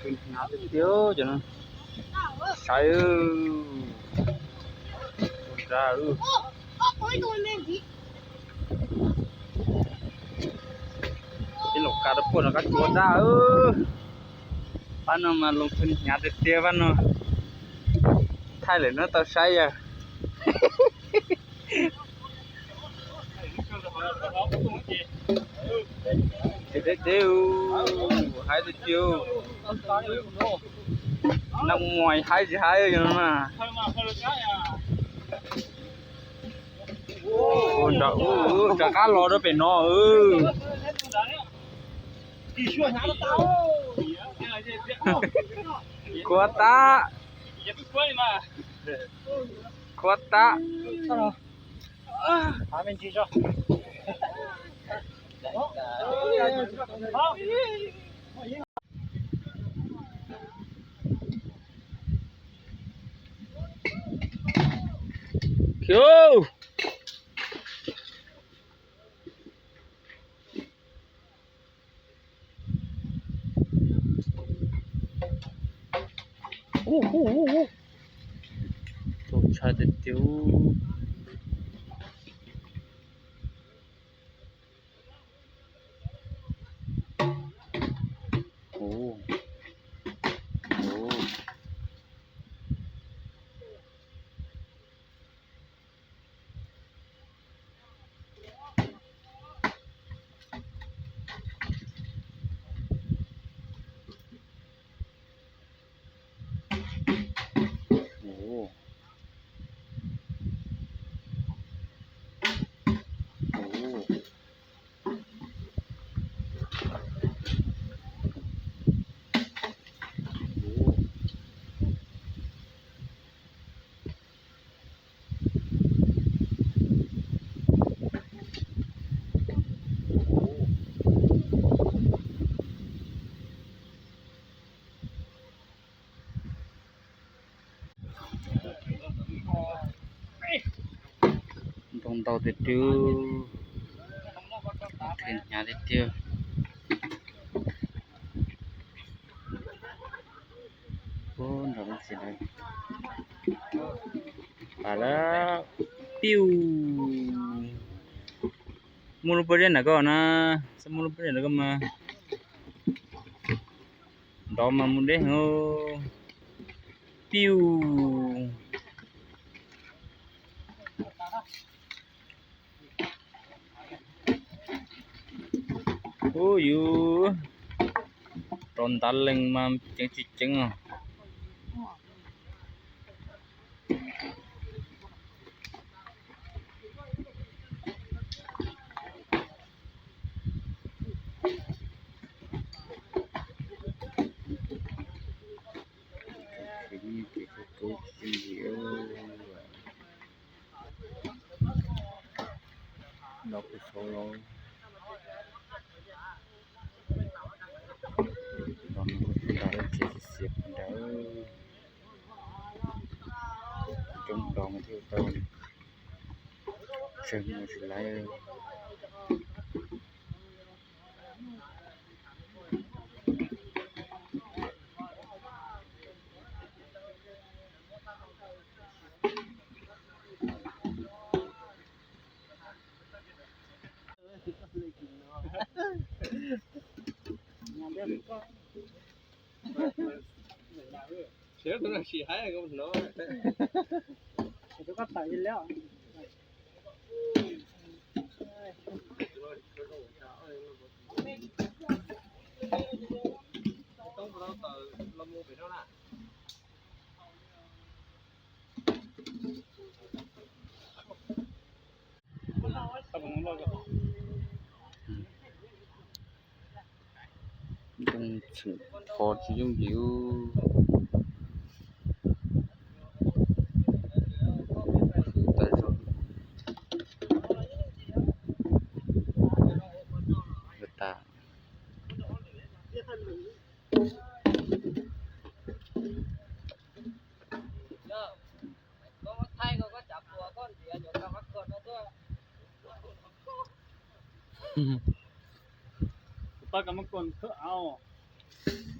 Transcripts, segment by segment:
Tus hnyav tiag tiag cov no. Saib, tus nrag. Ib los kav rau puag no kab tsuav daj. Pab no mas loo tus hnyav tiag tiag pab no. Thaij lawm no tau saib yog. Ces deb deb, haib tiag tiag. Nag hmo haib tsis haib no na. Ua nram ub, rov qab los rau pem no. Khuav tag, khuav tag. Khiv. Txaus ntshai tiag tiag. Ntoo ntau tiag tiag, hnyav tiag tiag. Ub, nrog lub txiv lawm. Pam lawm. Piu. Muaj lub pob zeb ntawm koj na, xav muaj lub pob zeb ntawm koj mas. Nrov mas mus deb heev. Piu. Ub, yus rau ntav lees mas ceev tsis ceev os. Kev nyiaj kev kub kub tsis yooj yim. Los kuv xauv los. Los nrog lub tsev xiav xiav nrad. Coob dos thiaj tau tsawg mus tsis laiv. Ntoo txheem pho tsis yooj yim. Khwv tas zog. Yuav tas.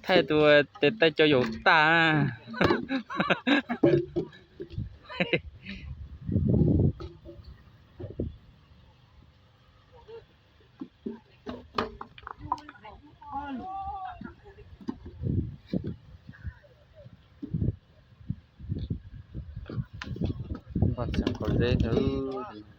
Thaij tus tes taw cov yaum tag na. Npaj txheem qhov zeb ntawd.